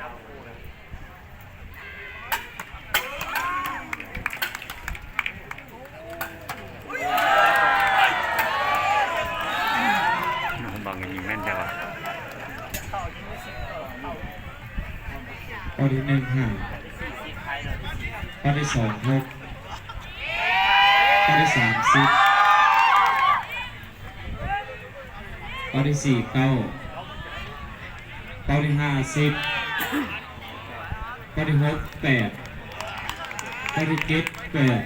ນ້ອງບັງຍິງແມ່ນແທ້ວ່າ. ປາທີໜຶ່ງ ຫ້າ ປາທີສອງ ຫົກ ປາທີສາມ ສິບ ປາທີສີ່ ເກົ້າ ປາທີຫ້າ ສິບ ປາທີຫົກ ແປດ ປາທີເຈັດ ແປດ.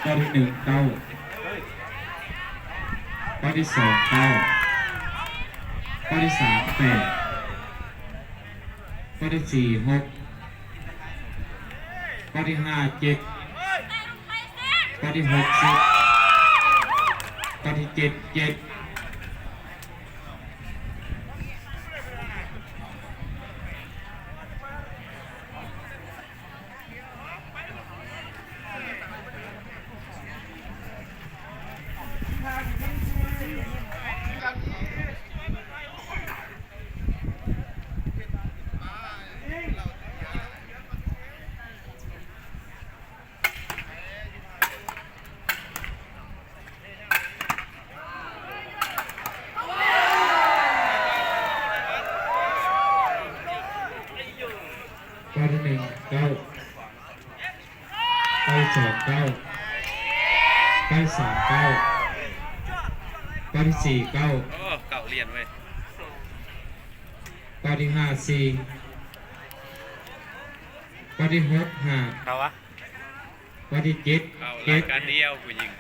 ປາທີໜຶ່ງ ເກົ້າ ປາທີສອງ ເກົ້າ ປາທີສາມ ແປດ ປາທີສີ່ ຫົກ ປາທີຫ້າ ເຈັດ ປາທີຫົກ ສິບ ປາທີເຈັດ ເຈັດ. ປາທີໜຶ່ງ ເກົ້າ ປາທີສອງ ເກົ້າ ປາທີສາມ ເກົ້າ ປາທີສີ່ ເກົ້າ ໂອ້ ເກົ້າຫຼຽນເວີຍ ປາທີຫ້າ ສີ່ ປາທີຫົກ ຫ້າ ເຂົ້າວະ ປາທີເຈັດ ເຂົ້າ ເຈັດ ລາຍການດຽວຜູ້ຍິງ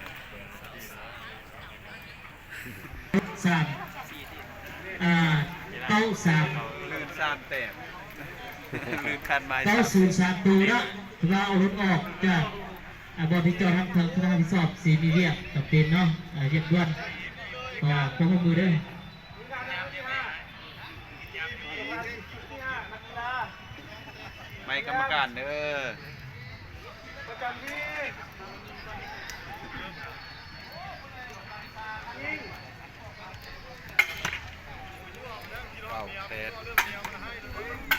ສາມ ອ່າ ເກົ້າ ສາມ ລື່ນສາມແຕ້ມ ລື່ນຄັນໄມ້ ເກົ້າ ສາມ ສູນ ສາມໂຕເນາະ ຖືວ່າເອົາລົດອອກຈາກ ອ່າ ບ່ອນທີ່ຈອດທາງເທິງ ຄະນະຮັບຜິດຊອບຊິມີວຽກຈຳເປັນເນາະ ອ່າ ວຽກດ່ວນ ຂໍຄວາມຮ່ວມມືເດີ້. ໄມ້ກຳມະການເດີ້ ປະຈຳທີ່ ເກົ້າ ແປດ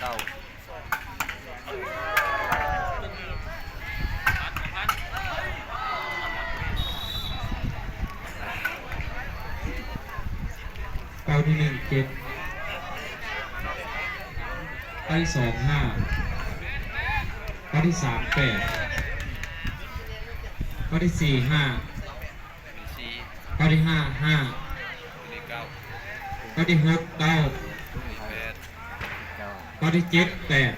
ເກົ້າ. ເປົ້າທີໜຶ່ງ ເຈັດ ເປົ້າທີສອງ ຫ້າ ເປົ້າທີສາມ ແປດ ເປົ້າທີສີ່ ຫ້າ ເປັນສີ່ ຂໍ້ທີຫ້າ ຫ້າ ຂໍ້ທີຫົກ ເກົ້າ ຂໍ້ທີເຈັດ ແປດ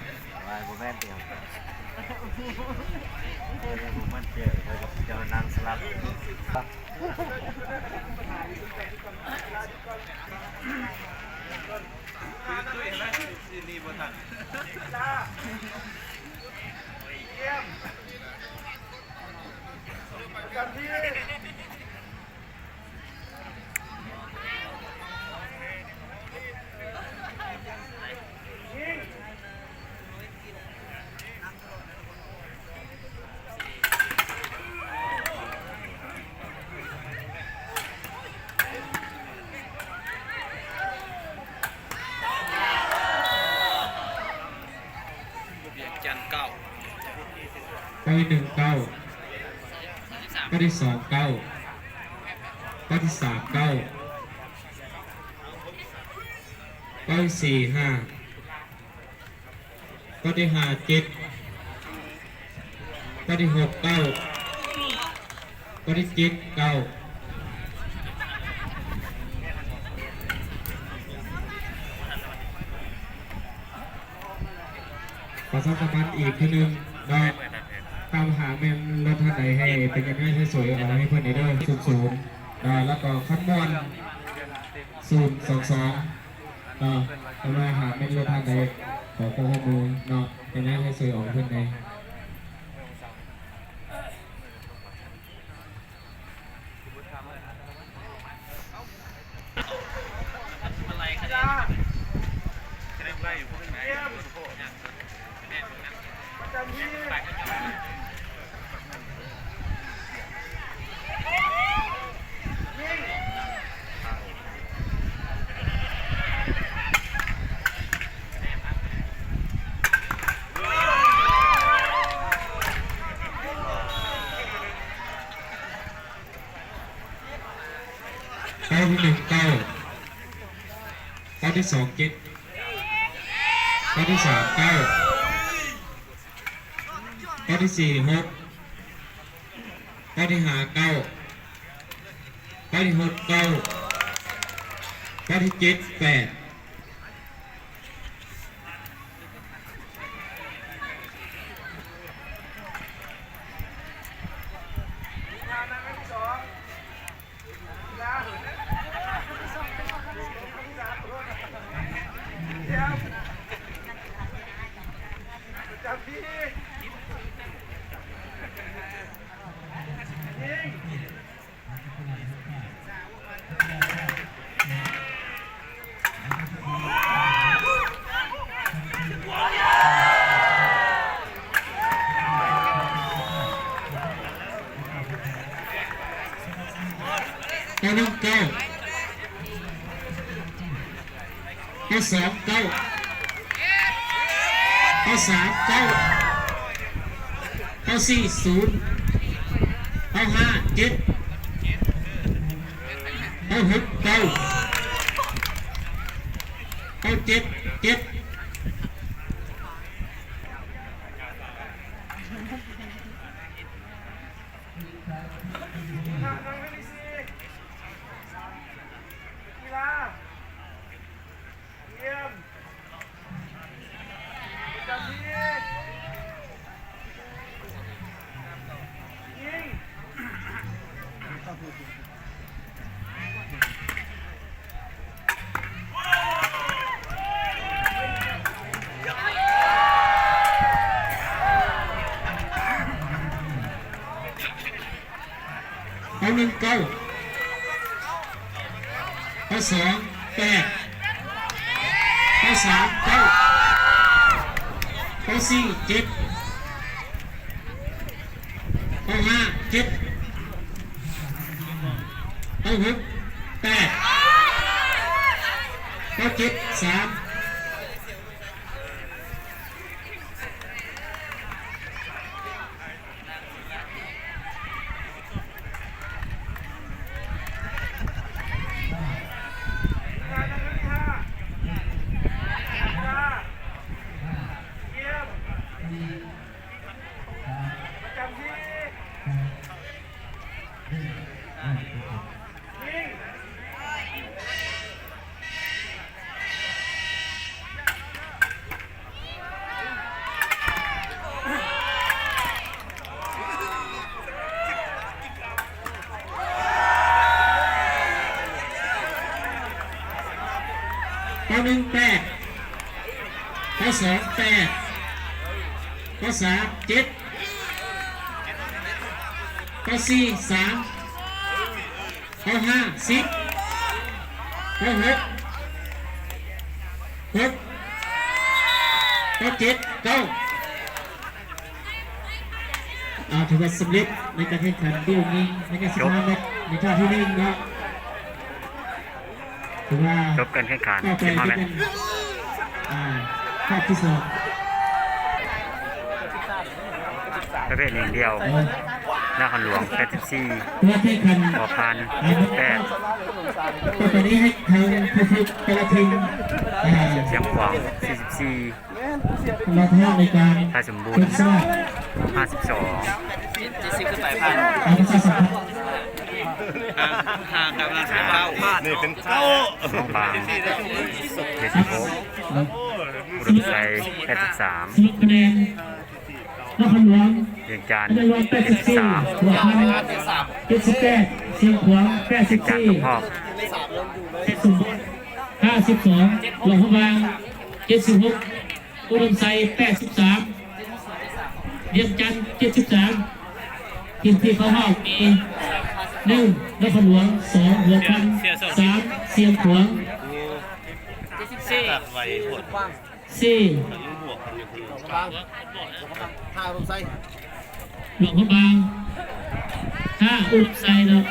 ວຽງຈັນ ເກົ້າ ຂໍ້ທີໜຶ່ງ ເກົ້າ ຂໍ້ທີສອງ ເກົ້າ ຂໍ້ທີສາມ ເກົ້າ ຂໍ້ທີສີ່ ຫ້າ ຂໍ້ທີຫ້າ ເຈັດ ຂໍ້ທີຫົກ ເກົ້າ ຂໍ້ທີເຈັດ ເກົ້າ ປະຊາສຳພັນອີກເທື່ອໜຶ່ງເນາະ ຖ້າຫາກແມ່ນລົດທ່ານໃດໃຫ້ເປັນຫຍັງໃຫ້ຊ່ວຍເອົາໃຫ້ເພິ່ນແດ່ເດີ ສູນສູນເນາະ ແລ້ວກໍຄຳມ່ວນ ສູນສອງສອງ ເນາະ ເພິ່ນວ່າຫາກແມ່ນລົດທ່ານໃດ ຂໍຄວາມຮ່ວມມືເນາະ ເປັນຫຍັງໃຫ້ຊ່ວຍອອກເພິ່ນແດ່. ຂໍ້ທີໜຶ່ງ ເກົ້າ ຂໍ້ທີສອງ ເຈັດ ຂໍ້ທີສາມ ເກົ້າ ຂໍ້ທີສີ່ ຫົກ ຂໍ້ທີຫ້າ ເກົ້າ ຂໍ້ທີຫົກ ເກົ້າ ຂໍ້ທີເຈັດ ແປດ. ເກົ້າໜຶ່ງເກົ້າ ເກົ້າສອງເກົ້າ ເກົ້າສາມເກົ້າ ເກົ້າສີ່ສູນ ເກົ້າຫ້າເຈັດ ເກົ້າຫົກເກົ້າ ເກົ້າເຈັດເຈັດ. ເກົ້າໜຶ່ງເກົ້າ ເກົ້າສອງແປດ ເກົ້າສາມເກົ້າ ເກົ້າສີ່ເຈັດ ເກົ້າຫ້າເຈັດ ເກົ້າຫົກແປດ ເກົ້າເຈັດສາມ. ປະຈຳທີ່. ເກົ້າໜຶ່ງ ແປດ ເກົ້າສອງ ແປດ ເກົ້າສາມ ເຈັດ ເກົ້າສີ່ ສາມ ເກົ້າຫ້າ ສິບ ເກົ້າຫົກ ຫົກ ເກົ້າເຈັດ ເກົ້າ ອ່າ ຖືວ່າສຳເລັດໃນການແຂ່ງຂັນດິວຍິງ ໃນການສິບຫ້າແມັດ ໃນທ່າທີໜຶ່ງເນາະ ຖືວ່າ ຈົບການແຂ່ງຂັນ ສິບຫ້າແມັດ ອ່າ ຮອບທີສອງ ປະເພດຍິງດ່ຽວ ເອີ ນະຄອນຫຼວງ ແປດສິບສີ່ ເພື່ອແຂ່ງຂັນ ພໍພານ ແປດ ຕໍ່ໄປນີ້ໃຫ້ທາງຜູ້ຝຶກແຕ່ລະທີມ ອ່າ ຊຽງຂວາງ ສີ່ສິບສີ່ ລະທາງໃນການ ໄທສົມບູນ ຫ້າສິບສອງ ເຈັດສິບ ຂຶ້ນໄປ ພັນ ເອົາປະຊາສຳພັນ ຫ້າ ຫ້າ ກຳລັງ ເກົ້າ ນີ້ເປັນ ເກົ້າ ໜອງບາງ ເຈັດສິບຫົກ ອຸດົມໄຊ ແປດສິບສາມ ສິບຫົກຄະແນນ ນະຄອນຫຼວງ ວຽງຈັນ ນະຄອນຫຼວງ ແປດສິບສີ່ ເຈັດສິບສາມ ຫົວພັນ ເຈັດສິບແປດ ຊຽງຂວາງ ແປດສິບສີ່ ວຽງຈັນ ຕົກຮອບ ເຈັດສິບຫົກ ຫ້າສິບສອງ ຫຼວງພະບາງ ເຈັດສິບຫົກ ອຸດົມໄຊ ແປດສິບສາມ ວຽງຈັນ ເຈັດສິບສາມ ທີມທີ່ເຂົ້າຮອບມີ ໜຶ່ງ ນະຄອນຫຼວງ ສອງ ຫົວພັນ ສາມ ຊຽງຂວາງ ສີ່ ຫ້າ ອຸດົມໄຊ ຫຼວງພະບາງ ຫ້າ ອຸດົມໄຊເນາະ